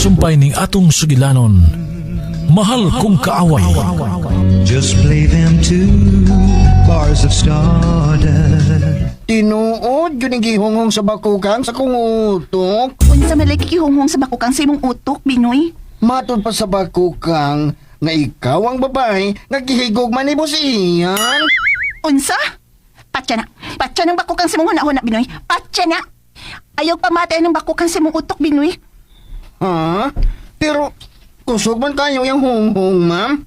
Gisumpay ning atong sugilanon, mahal kong kaaway. Just play them two bars of stardust. Tinuod yun ang gihunghong sa bakukang sa kong utok. Unsa man lay kikihunghong sa bakukang sa imong utok, Binoy? Matod pa sa bakukang nga ikaw ang babae nga gihigog man ni Boss Ian. Unsa? Patya na. Patya ng bakukang sa imong hunahuna, Binoy. Patya na. Ayaw pamatay ng bakukang sa imong utok, Binoy. Ha? Pero kusog man kayo yung hunghong, ma'am.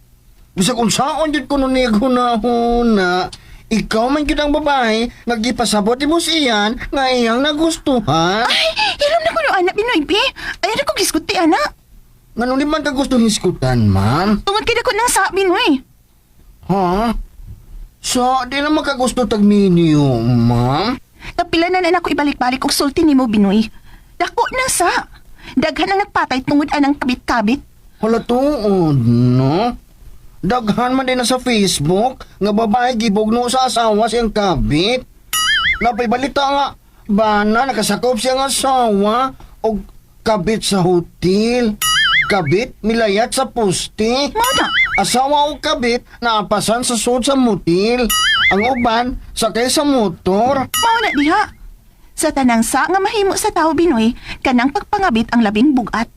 Bisag unsaon jud kuno ni hunahuna. Ikaw man gyud ang babae nga gipasabot ni Boss Ian nga iyang nagustuhan. Ay, hilom na ko no, anak, Binoy, bi. Ayaw na ko gisguti, anak. Ngano di man ka gusto hisgutan, ma'am? Tungod kay dako ng sa, Binoy. Ha? So, di na makagusto tag ninyo, ma'am? Kapila na na ako ibalik-balik og sulti nimo, Binoy. Dako nang sa. Daghan ang nagpatay tungod anang kabit-kabit. Hala tuod, no? Daghan man din na sa Facebook nga babae gibugno sa asawa siyang kabit. Napay balita nga, bana nakasakop siyang asawa og kabit sa hotel. Kabit milayat sa poste. Mao na. Asawa o kabit naapasan sa sud sa motel. Ang uban sakay sa motor. Mao na diha. Sa tanang sa nga mahimo sa tao, Binoy, kanang pagpangabit ang labing bugat.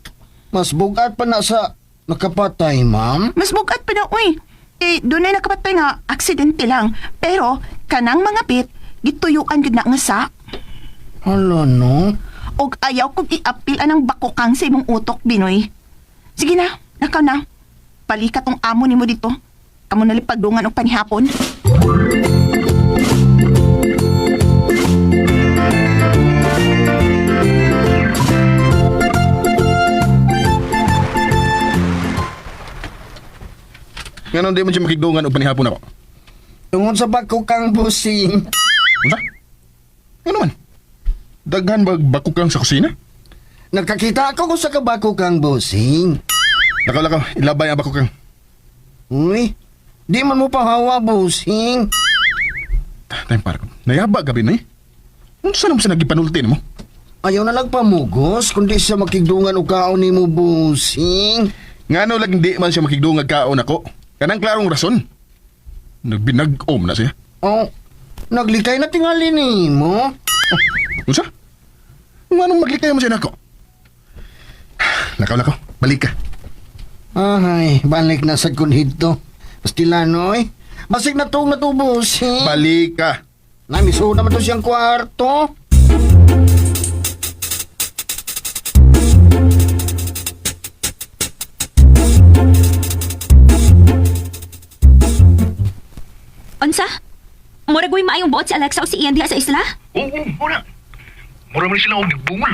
Mas bugat pa na sa nakapatay, ma'am. Mas bugat pa na, uy. Eh, doon ay nakapatay nga, aksidente lang. Pero, kanang mga bit, gituyuan gud na nga sa. Hala, no? Og ayaw kong iapil anang bakukang sa imong utok, Binoy. Sige na, nakaw na. Palika tong amo nimo dito. Kamo nalipagdungan og panihapon. Nga di man siya makigdungan o panihapon ako. Tungod sa bakukang busing. Unsa? Ano man? Daghan bag bakukang sa kusina? Nakakita ako ko sa kabakukang busing. Lakaw lakaw, ilabay ang bakukang. Uy, di man mo pahawa, busing. Time para ko. Nayaba gabi na eh. Unsa naman sa nagipanulti nimo? Ayaw na nagpamugos, kundi siya makigdungan o kaon ni mo, busing. Ngano lang di man siya makigdungag kaon ako. Kanang klarong rason. Nagbinag-om na siya. Oh, naglikay na tingali ni mo. Unsa? Nganong maglikay mo siya nako? Lakaw lakaw, balik ka. Ay, balik na sa kunhito. Pastilano, eh. Basig na tong na to, busing. Balik ka. Namiso naman to siyang kwarto. Unsa? Murag way maayong buot si Alexa o si Ian diha sa isla? Oo, wala. Mura man sila og nagbungol.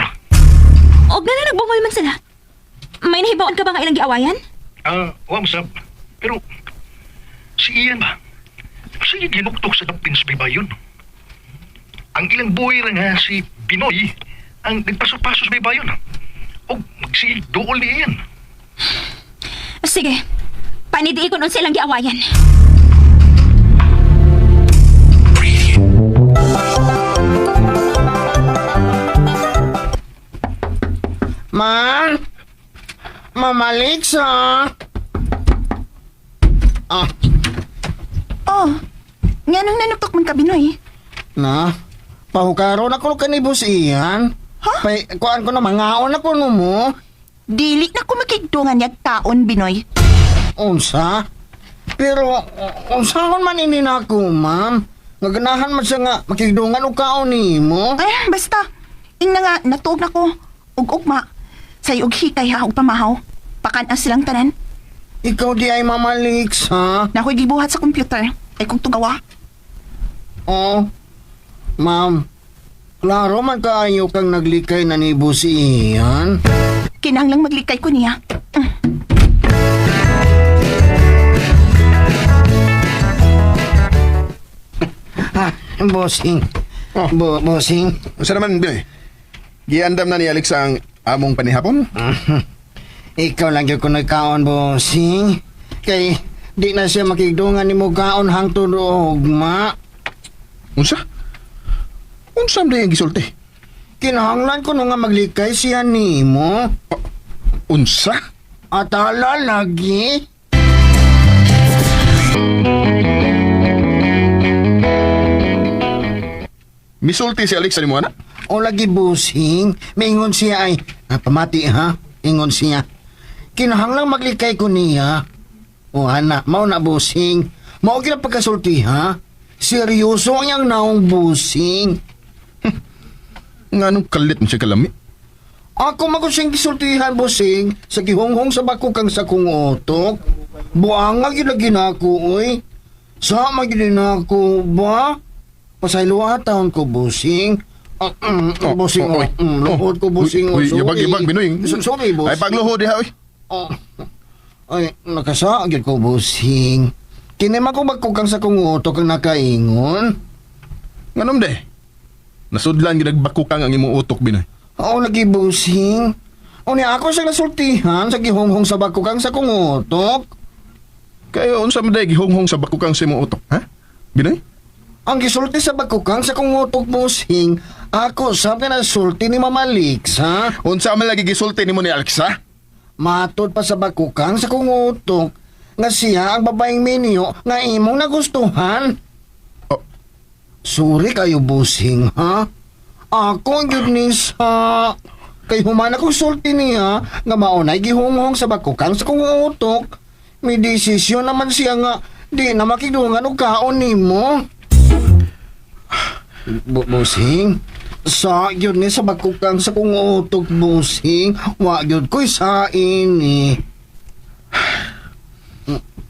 Og na nagbungol man sila. May nahibaon ka ba nga ilang giawayan? Ah, wa masab. Pero si Ian ba? Sige ginuktok sa dapin sa baybayon. Ang ilang buhay ra nga si Binoy ang nagpaso-paso sa baybayon. Og magsige duol ni Ian. Sige. Panidiikon unsa ilang giawayan. Man! Mama Alexa! Ah, Oh, nganong nanuktok man ka, Binoy? na? Pahukaron ako kani Boss Ian. Ha? Pay, kuan ko na, mangaon ako no mo. Dili na ko makigdungan niya taon, Binoy. Unsa? Pero, unsaon man ini nako, ma'am? Naganahan man siya nga makigdungan og kaon nimo. Ay, basta. Ingna nga, natuog na ko. Ug ugma. Say og hikay ha, ug pamahaw. Pakan ang silang tanan. Ikaw di ay Mama Alexa. Na ako'y gibuhat sa computer. Ay kung tugawa. Oh, ma'am. Klaro man kaayo kang naglikay na ni Boss Ian. Kinahanglang maglikay ko niya. Ha, bossing. Oh. Bossing. Unsa naman, Binoy? Giandam na ni Alexa ang among panihapon? Ikaw lang yung kunoy kaon, bossing. Kay, di na siya makigdungan ni mo kaon hangtod ugma. Unsa? Unsa man ang gisulti? Kinahanglan ko no nga maglikay siya nimo. Oh, Unsa? Atala lagi. Misulti si Alexa nimo ana? O lagi busing, maingon siya ay, ah, pamati ha, ingon siya. Kinahanglang maglikay ko niya. O ana, mao na busing. Mao gina pagkasulti ha. Seryoso ang iyang naong busing. Nganong kalit mo siya kalami? Ako magusing gisultihan busing sa gihonghong sa bakukang sa kong utok. Buanga gyud lagi nako oy. Sa magyud nako ba? Pasaylo taon ko busing. Ah, busing, Oh, oy. oh, luhod ko busing. Uy, oh, sorry. yabag, yabag, Binoy. Sorry, boss. Ay, pagluhod diha, oy. Oh. Ay, nakasaagid ko, busing. Kini man ko magkukang sa kong utok ang nakaingon. Nganom de? Nasudlan gyud nagbakukang ang imong utok, Binoy. Oo, lagi busing. O niya ako sa nasultihan sa gihonghong sa bakukang sa kong utok. Kayo unsa man day gihonghong sa bakukang sa imong utok, ha? Binoy? Ang gisulti sa bakukang sa kong utok, busing, ako sabi na sulti ni Mama Lixa. Unsa man lagi gisulti nimo ni Alexa? Matod pa sa bakukang sa kong utok nga siya ang babaeng minyo nga imong nagustuhan. Oh. Sorry kayo, busing, ha? Ako ang yun ni sa... Kay human akong sulti niya nga maunay gihunghong sa bakukang sa kong utok. May desisyon naman siya nga di na makidungan og kaon nimo. Busing, sa yun ni sa bakukang sa kong utok, busing. Wa yun ko'y sa ini.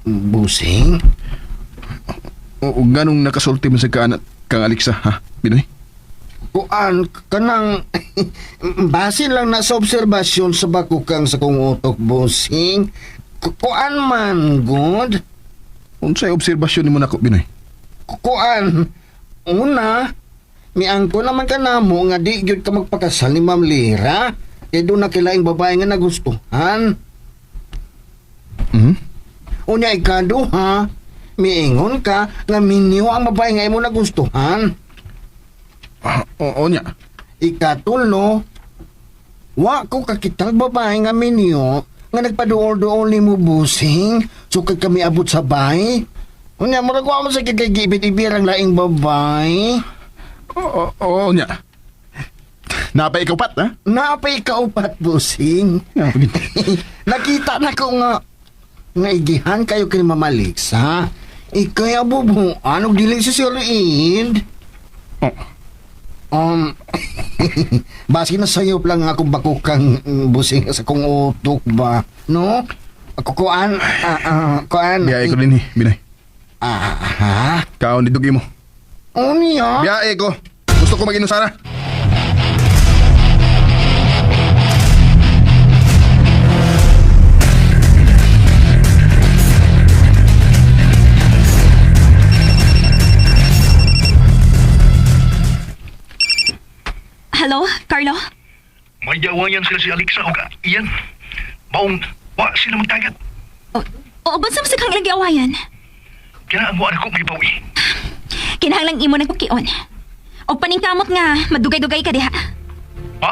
Busing? O nganong nakasulti man sa kaanat kang Alexa, ha? Binoy? Kuan, kanang basin lang na sa obserbasyon sa bakukang sa kong utok, busing. Kuan man, good. Unsay obserbasyon nimo nako, Binoy? Kuan, una, miangko naman ka namo nga di gyud ka magpakasal ni Ma'am Lira. Kay doon na kilaing babae nga nagustuhan. Mhm. Unya ikaduha, miingon ka nga minyo ang babae nga imo nagustuhan. Ah, oo nya. Ikatulo, wa ko kakitang babae nga minyo nga nagpaduol-duol nimo busing sukad kami abot sa bahay. Unya, murag wa mo sa kikagibit-ibir ang laing babae. Oo, oo nya. Napay ikaw pat, ha? Naapay kaupat, busing. Nga, pagin. Nakita na ko nga nga igihan kayo kay Mama Lixa. Ikay abubuan og dili si Sir Id. Oh. Baski na sayop lang akong bakukang busing sa kong utok ba, no? Ako kuan, kuan. Biyahe ko din eh, Binoy. Ah, ha? Kaon dito mo. Unya? Biyahe ko. Gusto ko mag-inom sana. Hello, Carlo? May yawayan sila si Alexa o Ian. Maong wa sila magtagat. O, o unsa man sa kang ilang giawayan? Kaya ang wa ko may bawi. Kinahanglang imo nang kukion. Og paningkamot nga madugay-dugay ka diha. Ha?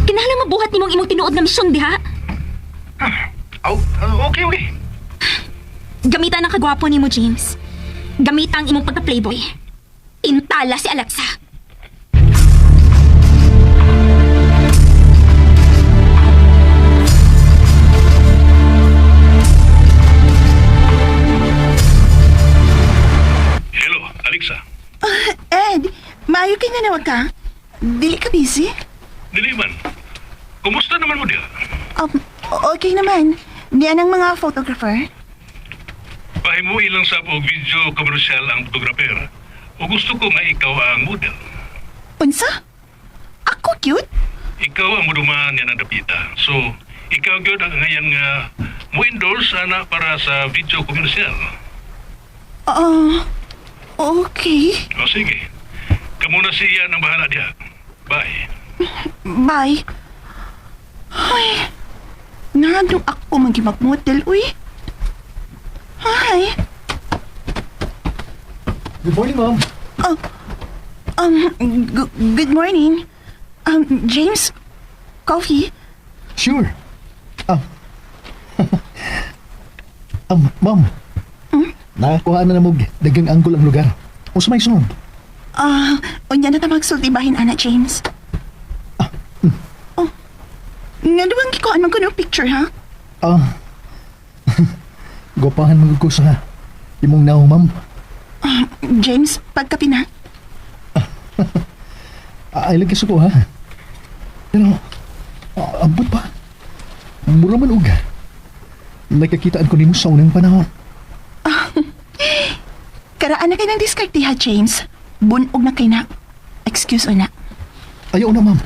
Kinahanglang mabuhat nimong imong tinuod nga misyon diha. Oh, okay, okay. Gamitan ang kagwapo nimo, James. Gamita ang imong pagka-playboy. Intala si Alexa. Hello, Alexa. Ed, maayo kay nanawag ka? Dili ka busy? Dili man. Kumusta naman mo diha? Okay naman. Diyan ang mga photographer. Pahimuin lang sa og video commercial ang photographer. O gusto ko nga ikaw ang model. Unsa? Ako cute? Ikaw ang muduman nga nadapita. So, ikaw gyud ang ngayon nga mo endorse ana para sa video commercial. Ah, okay. O sige. Kamo na si Ian ang bahala diha. Bye. Bye. Ay, ngadong ako magimag-model, uy. Hi. Good morning, ma'am. Oh, good morning. James, coffee? Sure. Ma'am. Nakakuha na namog dagang anggol ang lugar. Unsa may sunod? Ah, unya na ta magsulti bahin ana, James. Oh. Nga duwang gikuan man ko ng picture, ha? Ah. Gwapahan man gud ko sa imong naong, ma'am. Ah, James, pagkapi na. Ay, lagi ko ha. Pero, ambot pa. Mura man og. Nagkakitaan ko nimo sa unang panahon. Karaan na kay ng diskarte ha, James. Bunog na kay na. Excuse na. Ayaw na, ma'am.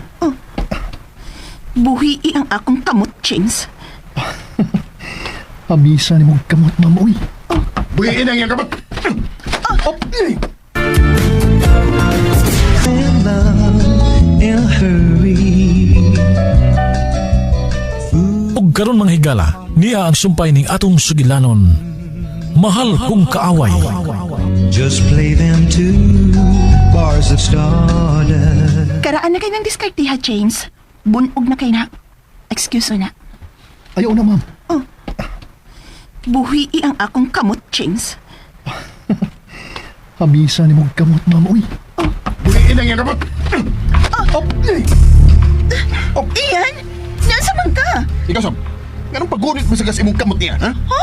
Buhi ang akong kamot, James. Amisa ni mong kamot, ma'am. Uy. Buhiin ang iyang kamot. Oh, ay. In love in a hurry. Ug karon mga higala, niya ang sumpay ning atong sugilanon. Mahal kong kaaway. Just play them two bars of stardust. Karaan na kay ng diskarte ha, James. Bunog na kay na. Excuse na. Ayaw na, ma'am. Buhi ang akong kamot, James. Amisa ni mong kamot, ma'am. Uy. Buhiin ang iyang kamot. Oh, ay. Ian! Nasa man ka? Ikaw sob. Nganong paggunit mo sa gas imong kamot niya, ha? Ha?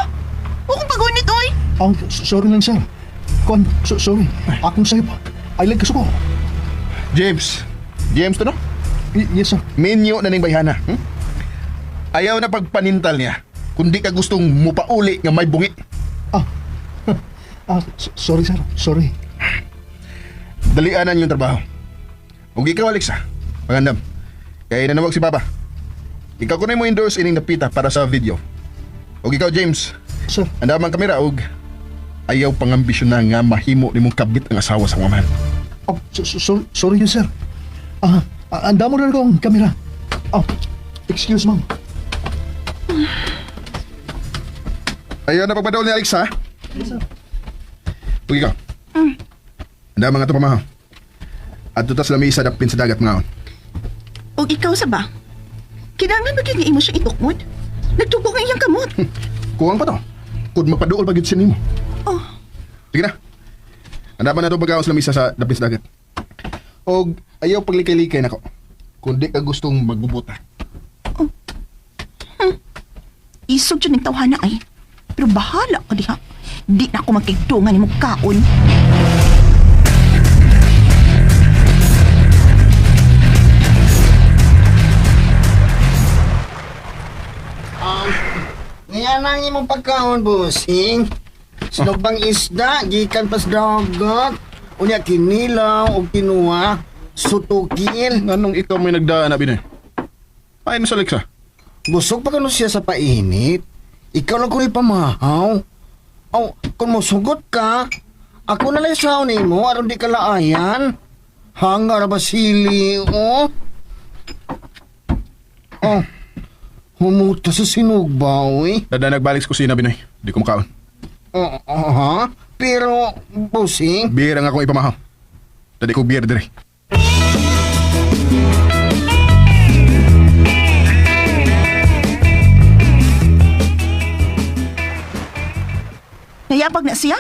Huwag kong pagunit, oy! Ang sorry lang, sir. Kon, sorry. Akong sayop. Ay lang kasuko. James. James to no? Yes, sir. Menyo na ning bayhana. Ayaw na pagpanintal niya. Kundi ka gustong mupauli nga may bungi. Ah. Ah, sorry, sir. Sorry. Dalianan yung trabaho. Ug ikaw, Alexa, magandam. Kaya nanawag si Papa. Ikaw ko na mo endorse ining napita para sa video. Ug ikaw, James, Sir, andam ang kamera ug ayaw pangambisyon na nga mahimo nimong kabit ang asawa sa waman. oh, sorry yun, sir. Ah, anda mo na ko ang kamera. Oh, excuse, ma'am. Ayaw na pagpadaol ni Alexa. Yes, sir. Ug ikaw. Andam ang ato pamahaw. Adto tas lamisa dapin sa dagat ngaon. O ikaw sa ba? Kinahanglan ba gyud nga imo siyang itukmod? Nagtubo nga iyang kamot. Kuwang pa to. Kung mapaduol pa gyud siya nimo. Oh, Sige na. Andam na ito pagkaon sa lamisa sa dapin sa dagat. Og ayaw paglikay-likay nako. Kundi ka gustong magbubuta. Isog jud ning tawhana ay. Pero bahala ka diha. Di na ako magkigdungan nimong kaon. Ngayon ang imong pagkaon, busing. Sinugbang isda, gikan pas dagat. Unya kinilaw og kinuha, sutukil. Nganong ikaw may nagdaan na Binoy? Ay, sa Alexa. Busog pa kano siya sa painit. Ikaw lang kung ipamahaw. Aw, kung mosugot ka, ako na lang sa nimo aron di ka laayan. Hanga ra ba sili, oh? Oh, humuta sa sinugbaw, eh. Dada nagbalik sa kusina, Binoy. Di ko makaon. Oh, oh, ha? Pero, busing, Beer ang akong ipamahaw. Dadi ko beer dire. Nayapag na siya?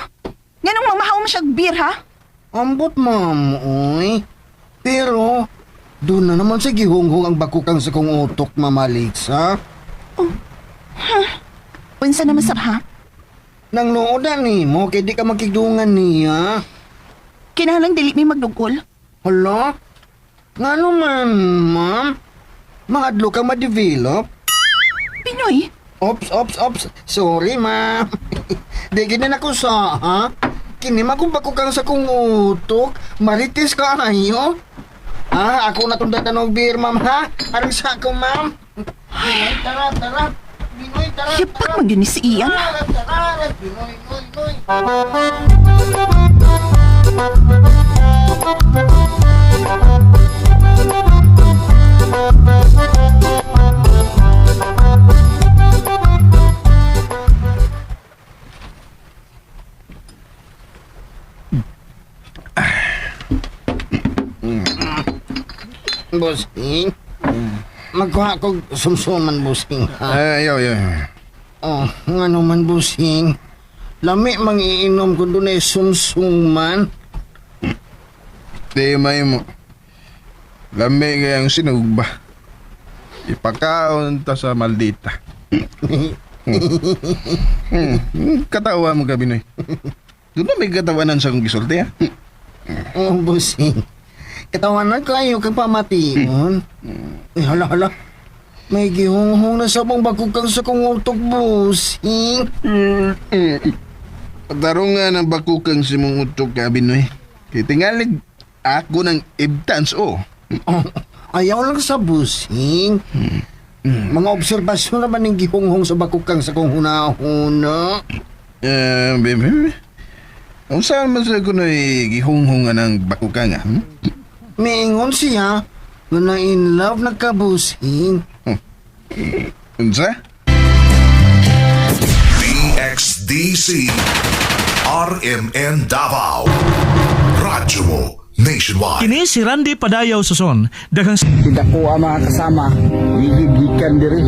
Nganong mamahaw mo siya beer ha? Ambot, ma'am, oy. Pero, doon na naman sa gihunghong ang bakukang sa kong utok, Ma'am Alexa. Unsa naman sab ha? Nang noodan ni mo, kay di ka makigdungan niya. Kinahanglan dili mi magdugol. Hala? Nga naman, ma'am? Mahadlo ka ma-develop? Pinoy, Ops, ops, ops. Sorry, ma'am. Di ginin ako sa, ha? Kini kang sa kong utok. Marites ka ayo. Ah, ako na itong datanong beer, ma'am, ha? Arang sa ako, ma'am. Binoy, tara, tara. Binoy, tara, Hipag tara. man gyud ni si Ian. Tara, tara. Binoy, noy, noy. Bossing, magkuha ko sumsuman, bossing, ha? Ay, ayaw, ayaw, ayaw. Oh, nga naman, busing. Lami mang iinom kung dunay sumsung man. Di may mo. Lami kayang sinug ba? Ipakaon ta sa maldita. Katawa mo gabi noy. Doon na may katawanan sa kong gisulti ha. Oh, busing. Katawanan kayo kang pamation. Uy, hala, hala. May gihunghong na sa mong bagukang sa kong utok, busing. Patarungan ang bakukang si mong utok gabi noy. Kay tingalig ako ng ibtans oh. Oh, ayaw lang sa busing. Mga obserbasyon naman ng gihunghong sa bakukang sa kong hunahuna. Eh, baby. Ang saan man sa kuno'y gihunghungan ng bakukang ah? Hmm? Miingon siya nga na in love nagkabusing. Unsa? DXDC RMN Davao. Radyo mo nationwide. Kini si Randy Padayaw Suson. Daghang Tidak ko ang mga kasama, gigigikan diri.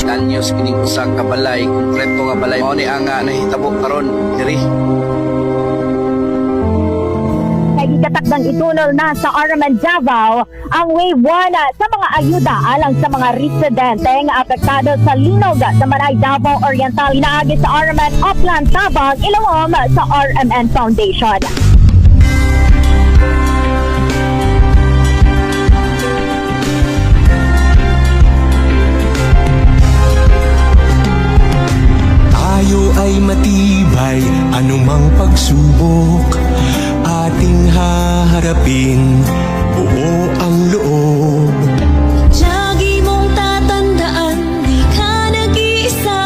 Danyos kining usa ka balay, konkreto nga balay. Mao ni ang nahitabo karon diri. Kay gikatakdang itunol na sa RMN Davao ang Wave 1 sa mga ayuda alang sa mga residente nga apektado sa linog sa Manay, Davao Oriental. Inaagi sa RMN Upland Tabang, ilawom sa RMN Foundation. Tayo ay matibay, anumang pagsubok ating haharapin, buo ang loob. Lagi mong tatandaan, di ka nag-iisa.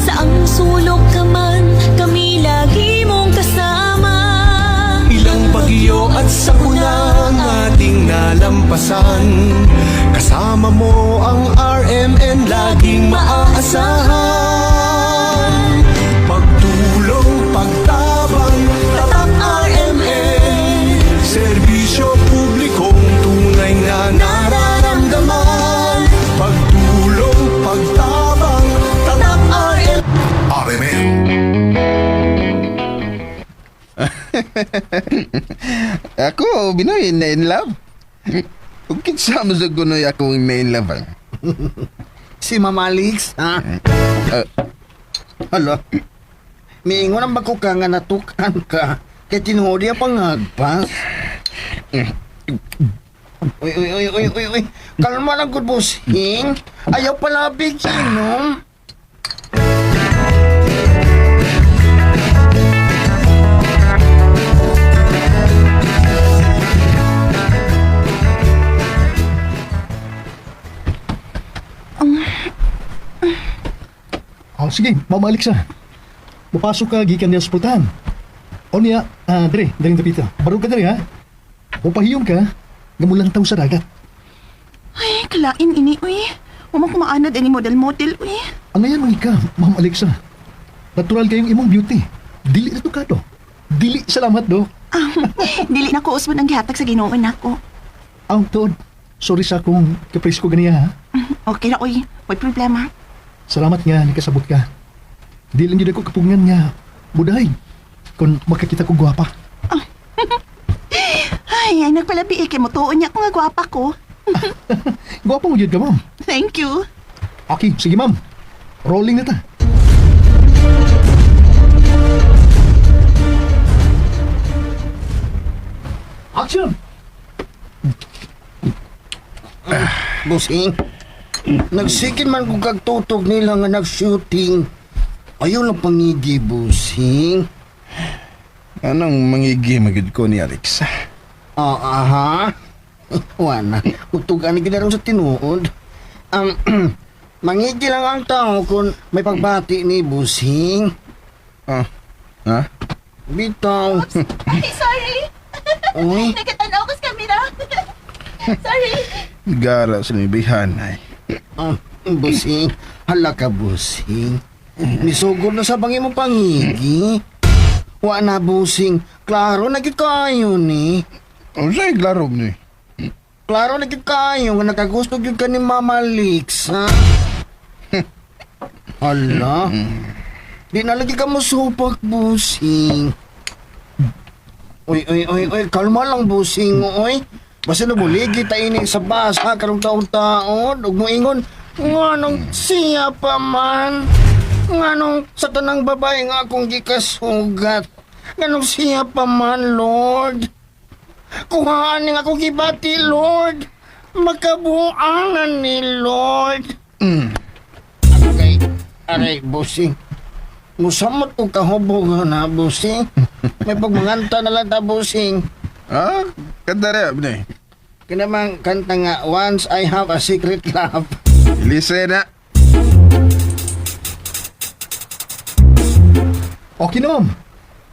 Saang sulok ka man, kami lagi mong kasama. Ilang bagyo at sakuna ang ating nalampasan. Kasama mo ang RMN, laging maaasahan. Pagtulong, pagtabang, tatak RMN. Serbisyo publikong tunay na nararamdaman. Pagtulong, pagtabang, tatak RMN. RMN. Ako, Binoy, na in love. Ug kinsa man sa kuno'y akong na in love ah? Si Mama Alex, ha? Ah. Hala. Miingon ang bakukang nga natukan ka. Kay tinuod ang pangagpas. Uy, uy, uy, uy, uy, uy. Kalma lang, good busing. Ayaw pala inom. Oh, sige, Ma'am Alexa. Mupasok ka gikan niya sa pultahan. O niya, dire, dire tapita. Barog ka dire ha. Mupahiyom ka, nga mulantaw sa dagat. Ay, kalain ini, uy. Wa man kumaanad ani model-model, uy. Ang ngayon mga ka, Ma'am Alexa. Natural kayong imong beauty. Dili na to. Dili salamat do. Ah, dili na ko usbon ang gihatag sa Ginoo nako. Ang tuod. Sorry sa akong kapres ko ganiya ha. Okay ra, uy. Way problema. Salamat nga nakasabot ka. Di lang yun ako kapungan nga. Buday. Kung makakita ko gwapa. Ay, ay nagpalabi eh, kay motuon niya ko nga gwapa ko. Gwapa mo yun ka, ma'am. Thank you. Okay, sige ma'am. Rolling na ta. Action! Busing. Nagsikin man kung kagtutog nila nga nag-shooting. Ayaw lang pangigi, busing. Anong mangigi magid ko ni Alexa? Ah, aha. Wala. Utugan ni ginaroon sa tinuod. Mangigi lang ang tao kung may pagbati ni Busing. Ah, ha? Bitaw. Ay, sorry. Uy, Nakatanaw ko sa kamera. Sorry. Gara sa nibihan ay. ah, Busing. Hala ka, Busing. Nisugod na sa bangin mo pangigi. Wa na, Busing. Klaro na gid kayo ni. Unsay klaro ni? Klaro na gyud kaayo nga nakagusto gyud ka ni Mama Lex, ha? Hala. Di na lagi ka mo supak, busing. Uy, uy, uy, uy, kalma lang, busing, uy. Basta nabuligi ta ini sa bus, ha, karong taon-taon. Ug moingon, nganong siya pa man. Nganong sa tanang babae nga akong gikasugat. Nganong siya pa man, Lord. Kuhaan nga akong gibati, Lord. Makabuangan ni Lord. Aray, aray, busing. Musamot og kahubog na, busing. May pagmanganta na lang ta, busing. Ah, kanta rin, Binoy. Kinamang kanta nga, Once I Have a Secret Love. Listen na. Okay na, ma'am.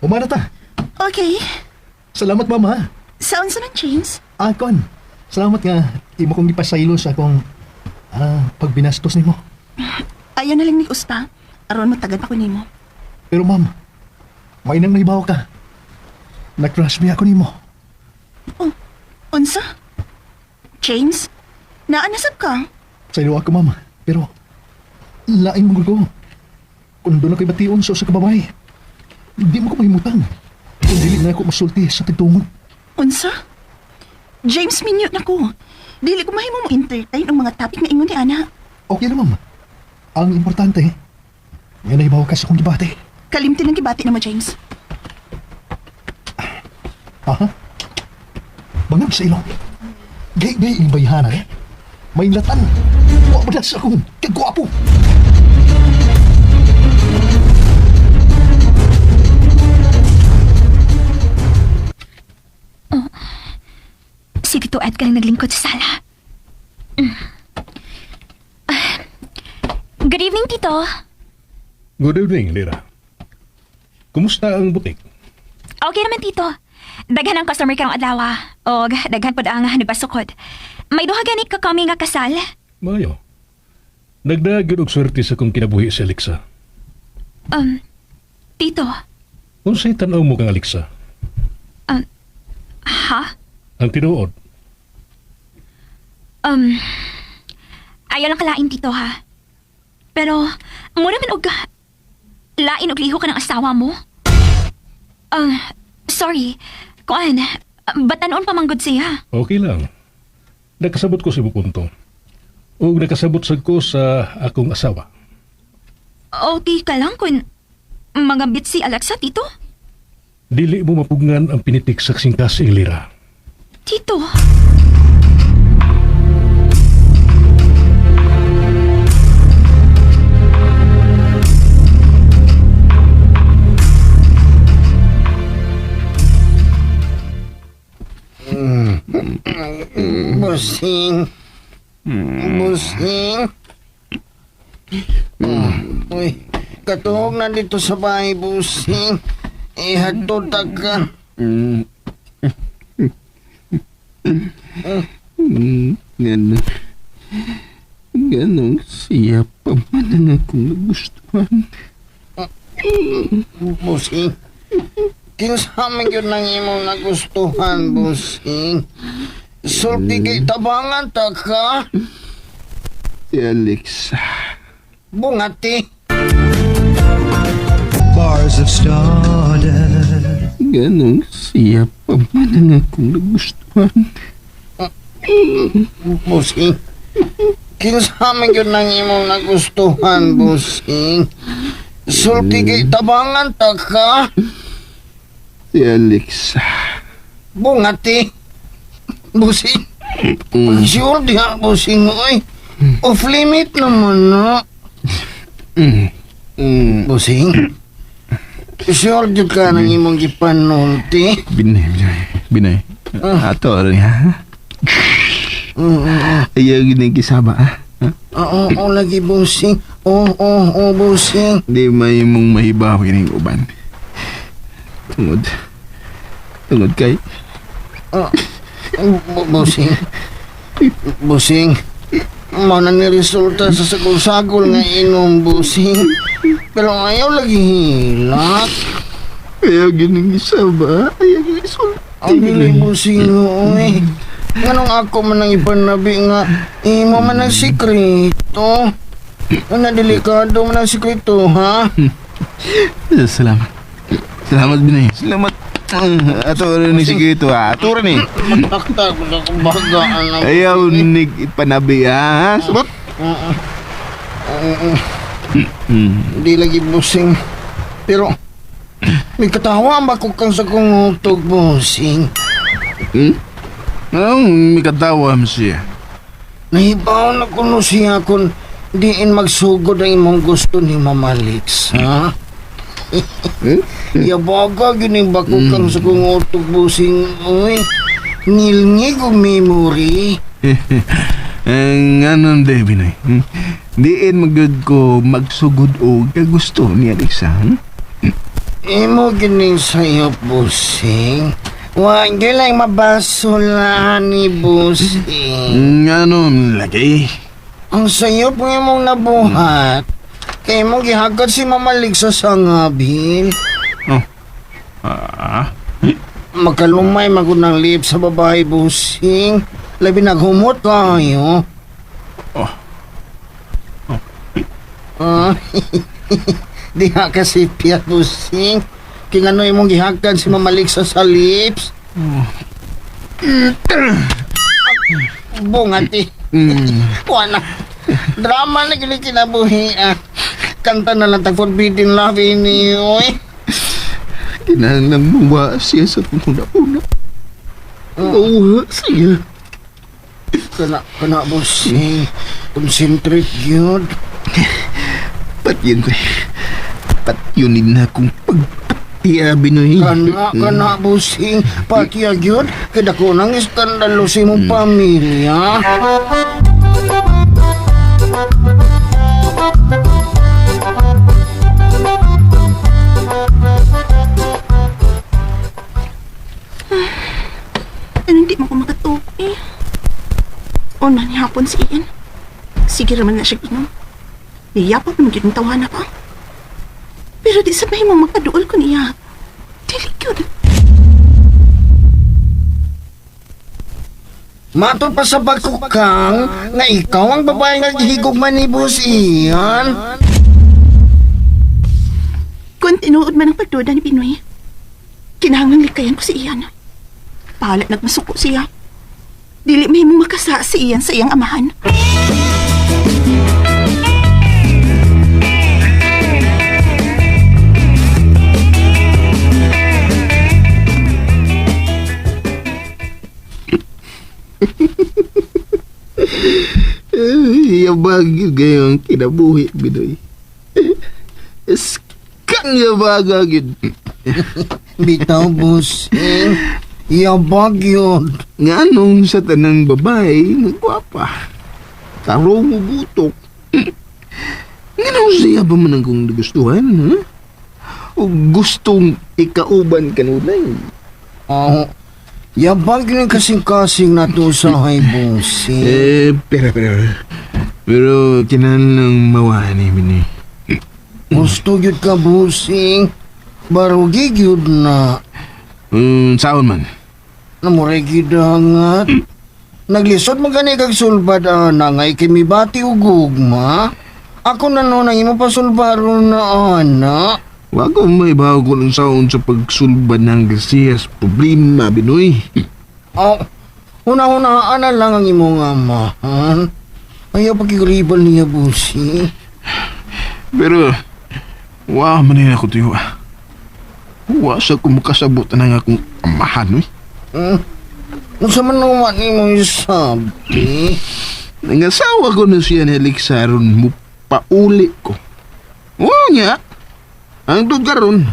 Umana ta. Okay. Salamat, ma'am, ha. Sa unsa man, James? Ah, kon. Salamat nga imo kong gipasaylo sa akong pagbinastos nimo. Ayaw na lang ni Usta. Aron mo tagad ako nimo. Pero ma'am, may nang nahibaw ka. Nag-crush mi ako nimo. Oh, unsa? James, naanasab ka? Saylo ako, ma'am. Pero lain mo ko. Kung doon ako'y bation sa usa ka babae, di mo ko mahimutang. Kung dili na ako masulti sa tigtungod. Unsa? James, minyo na ko. Dili ko mahimo mo entertain ang mga topic nga ingon ni ana. Okay na, ma'am. Ang importante, may nahibaw ka sa akong gibati. Kalimti ng gibati na mo, James. Aha. Bangag sa ilong. Gay-gay ang bayhana eh. May latan. Wa ba na sa akong kagwapo? Si Tito Ed ka lang naglingkod sa sala. Ah, good evening, Tito. Good evening, Lira. Kumusta ang butik? Okay naman, Tito. Daghan ang customer karong adlaw. Og daghan pod ang nagpasukod. May duha gani ka kami nga kasal. Mayo. Nagdagod og swerte sa kong kinabuhi si Alexa. Tito, Unsay tan-aw mo kang Alexa? ha? Ang tinuod, Ayaw lang kalain, Tito, ha? Pero, muna man og lain og liho ka ng asawa mo. Sorry. Kuan, batanon pa manggod siya. okay lang. Nakasabot ko sa imong punto. Ug nakasabot sad ko sa akong asawa. Okay ka lang kung mangambit si Alexa, Tito? Dili mo mapugnan ang pinitik sa singkas ing lira. Tito. Busing. Busing. Uy, katuhog na dito sa bahay, busing. Ihatod ta ka. Ganun. Ganun siya pa man ang akong nagustuhan. Busing. Kinsa man yun ang imong nagustuhan, busing. Sulti kay tabangan ta ka. Si Alexa. Bungati. Bars of stardust. Ganun siya pa man ang akong nagustuhan. Busing. Kinsa man yun ang imong nagustuhan, busing. Sulti kay tabangan ta ka. Si Alexa. Bungati. Busing. Sure diha, busing, oy. Off limit naman, no? Busing. Sure jud ka ng imong gipanulti. Binay, binay, binay. Ato rin ha? Ayaw ginay kisaba ha? Oo, oo, lagi busing. Oo, oo, oo, busing. Di may mong mahibaw kining uban. Tungod. Tungod kay. Busing. Busing. Mao na ni resulta sa sagol-sagol nga inom, busing. Pero ayaw lagi hilak. Ayaw ginay kisaba. Ayaw ginay sulti. Ang dili, busing, oy. Nganong ako man ang ipanabi nga imo man ang sikreto. Ano delikado man ang sikreto, ha? Salamat. Salamat, Binoy. Salamat. Ato rin ni sikreto, ha? Ato rin eh. Mataktak mo sa kumbagaan ang Ayaw nig ipanabi, ha? Sabot. Hindi lagi busing. Pero may katawa ang bakukang sa kong utog, busing. Hmm? Anong may katawa mo siya? Nahibaw na kuno siya kung diin magsugod ang imong gusto ni Mama Lix, ha? Yabaga, gining bakukang sa kong utog, busing. Uy, ngilngig og memory. Ang anong day, Binoy? Hmm? Diin magod ko magsugod o kagusto ni Alexa, hmm? Imo gining sayo, busing. Wa, hindi lang mabasula ni busing. Anong lagi? Ang sayop nga imong nabuhat. Kay mo gihagat si Mama Ligsa sa ngabil. Oh. Ah? Magkalumay magud ng lips sa babae, busing. Labi naghumot kayo. Oh. Oh. Ah, diha kasi piyat, busing. Kaya ano imong gihagkan si Mama Ligsa sa lips. Oh. Bungati. Wala. Drama na gini kinabuhi. Ah. Kanta na lang tag Forbidden Love ini, oy. Kinahanglan mawa siya sa panguna-una. Mauha siya. Kana, kana, bossing. Concentrate yun. Pat yun ko. Pat yun na akong pagpatiya, Binoy. Kana, kana, bossing. Patiya yun. Kada ko nang iskandalo sa imong pamilya. Pero hindi mo ko makatuog eh. O na ni hapon si Ian. Sige raman na siya inom. Niyapot naman yun ang tawana pa. Pero di sabay mo magkaduol ko niya. Dili yun. Matod pa sa bagkukang nga ikaw ang babae nga gihigugma ni Boss Ian. Kung tinuod man ang pagduda ni Pinoy, kinahanglang likayan ko si Ian. Pala nagmasuko siya. Dili may mong makasa si Ian sa iyang amahan. Ay, yabag yun gayong kinabuhi, Binoy. Iskang yabag yun. Bitaw, bossing. Yabag yun. Nga nung sa tanang babae, nagwapa. Tarong mo butok. Nga nung siya ba man ang kong nagustuhan, ha? O gustong ikauban kanunay? Oh, yabag yun ang kasing-kasing na to sa hay, bossing. Eh, pero kinahanglang mawahan ni Binoy. Gusto yun ka, bossing. Barugi yun na. Saon man. Namuray gyud hangat. Naglisod man gani kag sulbad ana nga ikimibati og gugma. Ako na noon ang imo pasulbaron na ana. Wa ko may bago ng saon sa pagsulbad ng gasiyas problema, Binoy. Oh, una-una ana lang ang imong amahan. Ayaw pagkigribal niya, bossing. Pero, wa man na ako tuyo. Wa sa kumakasabot na nga akong amahan, uy. Unsa man naman nimo isabi? Nangasawa ko na siya ni Alexa ron mo pauli ko. Oo niya. Ang tug karon,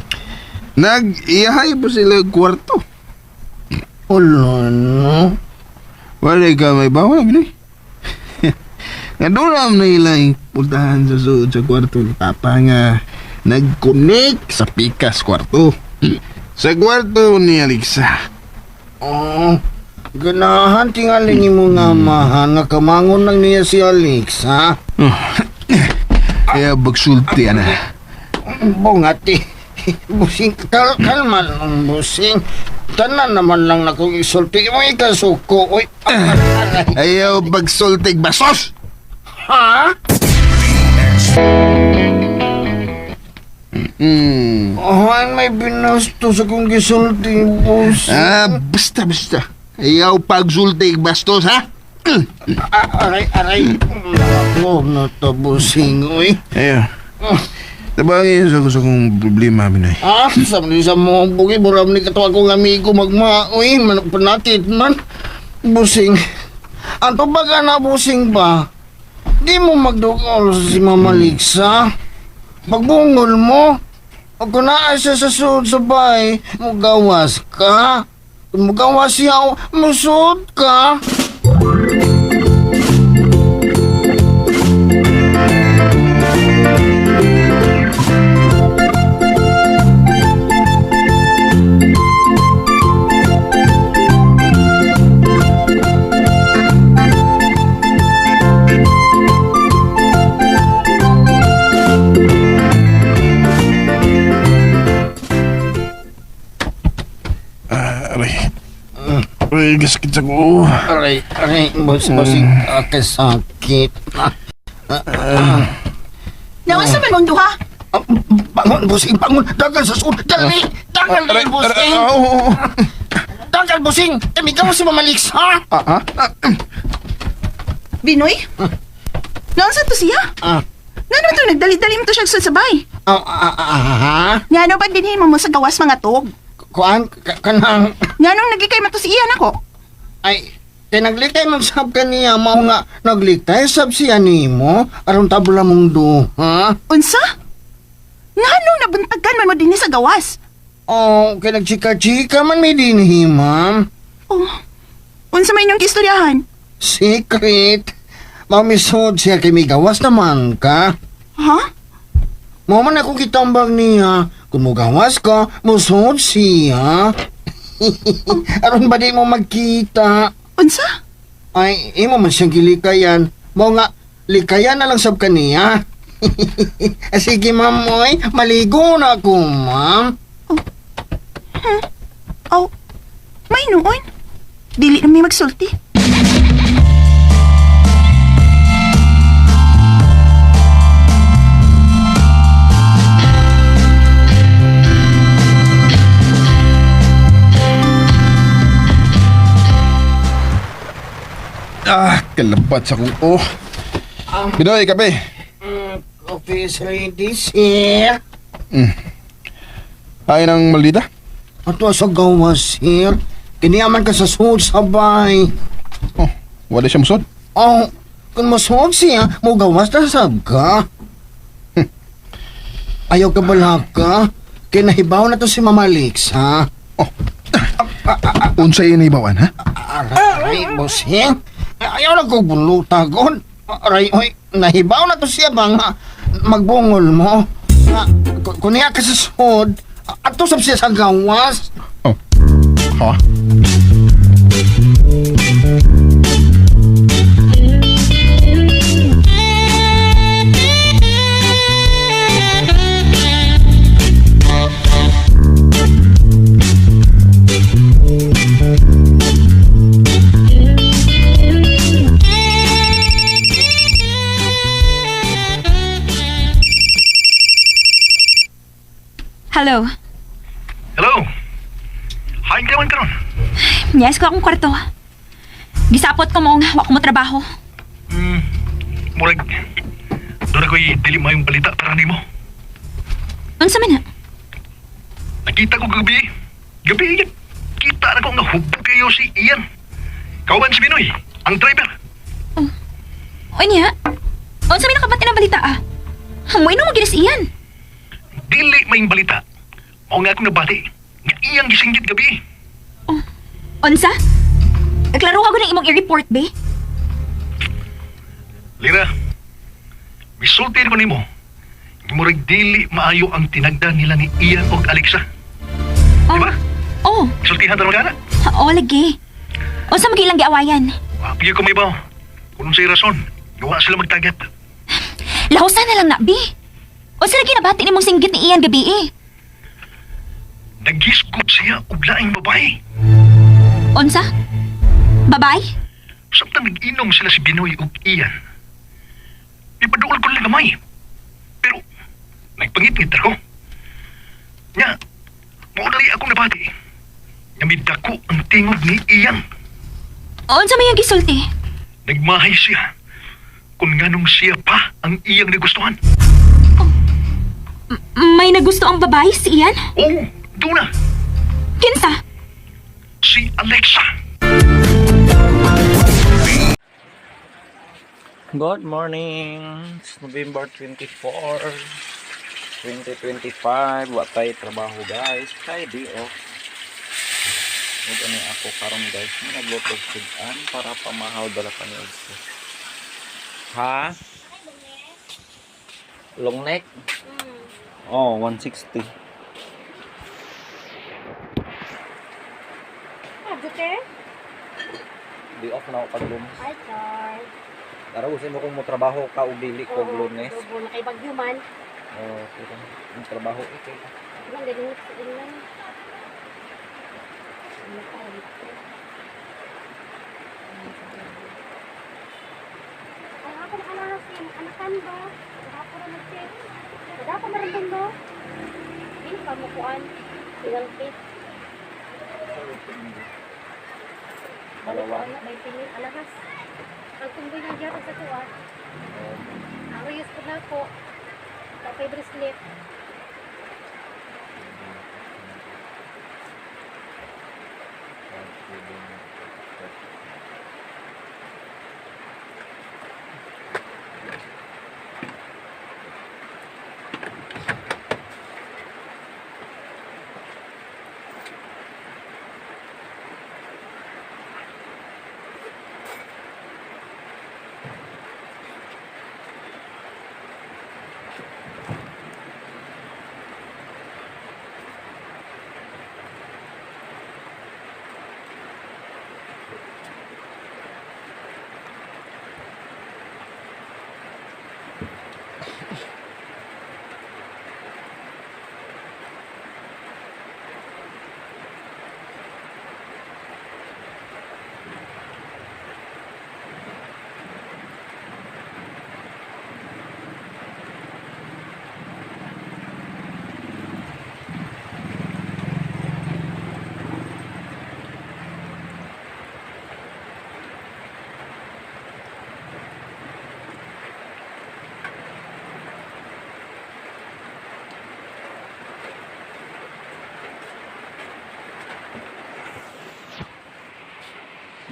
nag-iyahay pa sila kwarto. Wala no. Wala ka may bawa, Binoy. Nga doon lang na ilang puntahan sa suod sa kwarto ni Papa nga nag-connect sa pikas kwarto. Sa kwarto ni Alexa. Oh, ganahan tingali nimo nga amahan nga kamangon lang niya si Alexa. Oh. Kaya bagsulti, ana. Bungati. Busing, kalma lang, busing. Tanan naman lang na kong isulti mo ikasuko. Uy, aray. Ayaw pagsultig basos! Ha? Hmm. Oh, may binasto sa kong gisulti, busing. Ah, basta, basta. Ayaw pagsultig bastos, ha? Ah, aray, aray. Ako na to, busing, uy. Ayaw. Tabangin sa gusto kong problema, Binoy. Ah, sa sa mo, bugi, buram ni katuwa kong amigo magma, uy, manok panatit man. Busing. Ang tubaga na busing ba? Di mo magdukol si Mama Liksa. Pagbungol mo, o kung naa siya sa suod sa bahay, mugawas ka. Kung mugawas siya, musuod ka. Ah, aray. Aray, gasakit sa ko. Aray, aray, busing, sakit. Ah, Nawan sa man mong duha. Ah, bangon, busing, bangon. Dagan sa suod. Dali, dagan, dali, busing. Ah, oo, oo. Dagan, busing. Amiga mo si Mama Liksa. Ah, ah? Ah, Binoy? Naon sa to siya? Ah, Ngano to nagdali-dali mo to siya sa sabay? ah, ah, ah, ha? Ngano ba dinhin mo mo sa gawas mga tog? Kuan, kanang, Nganong nagikay man to si Ian ako? ay, kay naglikay man sab kaniya, mao nga, naglikay sab siya nimo, aron tabla mong duha. Unsa? Nganong nabuntagan man mo dinhi sa gawas? Oh, kay nagchika-chika man may dinhi, ma'am. Oh. Unsa may inyong istoryahan? Secret. Mamisod siya kay migawas naman ka. Ha? Mo man ako kitambag niya. Kung mugawas ka, musod siya. Aron ba di mo magkita? Unsa? Ay, imo man siyang gilikayan. Mao nga, likayan na lang sab kaniya. Sige, ma'am, oy. Maligo na ako, ma'am. Oh. May noon. Dili na may magsulti. Ah, kalabat sa kong oh. Binoy, kape. Coffee is ready, sir. Ay ng maldita. Ato sa gawas, sir. Kiniyaman ka sa suod sabay. Oh, wala siya musod. Oh, kung masuod siya, mugawas na sab ka. Ayaw ka balaka. Kinahibaw na to si Mama Lix, ha? Oh. Unsay inibawan, ha? Aray, bossing. Ayaw na ko bulutagon. Aray, oy, nahibaw na to siya ba nga magbungol mo? Nga, kung niya ka sa suod, ato sab siya sa gawas. Oh. Ha? Hello. Hello. Hain ka man karon. Yes ko akong kwarto. Gisapot ko mo nga, wa ko mo trabaho. Murag doon ako'y dili mayong balita para nimo. Unsa man na? Nakita ko gabi. Gabi yan. Kita na ko nga hubog kayo si Ian. Kauban si Binoy, ang driver. Oy niya. Unsa may nakabati ng balita ah? Hamoy no mo ginis iyan. Dili mayong balita. Mao nga akong nabati. Nga iyang gisinggit gabi. Unsa? Klaro ka ng imong i-report be. Lira, misulti ko nimo. Murag dili maayo ang tinagda nila ni Ian og Alexa. Oh. Diba? Oh, Sultihan ta na. oo lagi. Unsa magilang giawayan? Wapigil ko may baw. Kung unsay rason, gawa sila magtagat. Lahusan na lang na, be. Unsa lagi nabati nimong singgit ni Ian gabi eh? Nagisgot siya og laing babae. Unsa? Babae? Samtang nag-inom sila si Binoy ug Ian. Ipaduol ko lang gamay. Pero nagpangit-ngit ako. Nya, mao dali akong nabati. Nga midako ang tingog ni Ian. Unsa may ang gisulti? Nagmahay siya. Kung nganong siya pa ang iyang nagustuhan. May nagusto ang babae si Ian? Oo, doon na. Kinsa? Si Alexa. Good morning. It's November 24, 2025. Wa tay trabaho guys. Kay di off. Ug ani ako karon guys, may nagluto og sudan para pamahaw dala pa ni og. Ha? Long neck? Oh, 160. Ah, Dute? Di off na ako pag Lunes. Ay, Char. Tara, gusto mo kung mo trabaho ka og dili ko og Lunes. Double na kay bagyo man. Oh, pero ang trabaho eh kay. Ano, galing sa inyo. Ano pa, Ay, ako nakalaro si anakan ba? Ako na nag-check. Kada pa marandong do. Hindi pa mo kuan. Ilang pit. Dalawa. May tingin alahas. Ang tumboy ng gyapon sa tuwa. Ang use ko na ako. Tapay bracelet.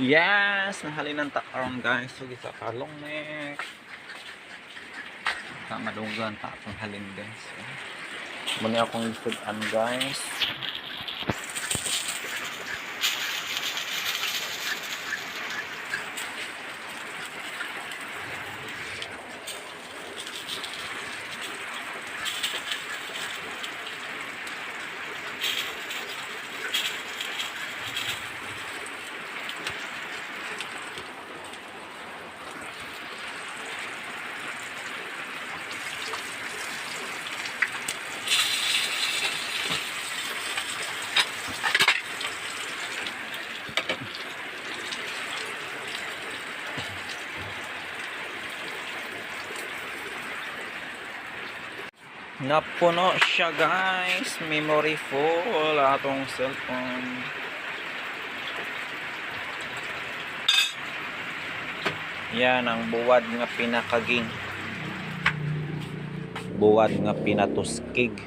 Yes, nahalinan ta karon guys. So gisa ka long neck. Ta madunggan ta akong halin guys. Muna akong isudan guys. Napuno siya guys. Memory full atong cellphone. Yan ang buwad nga pinakaging. Buwad nga pinatuskig.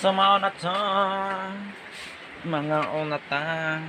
So mao na to. Mga una ta.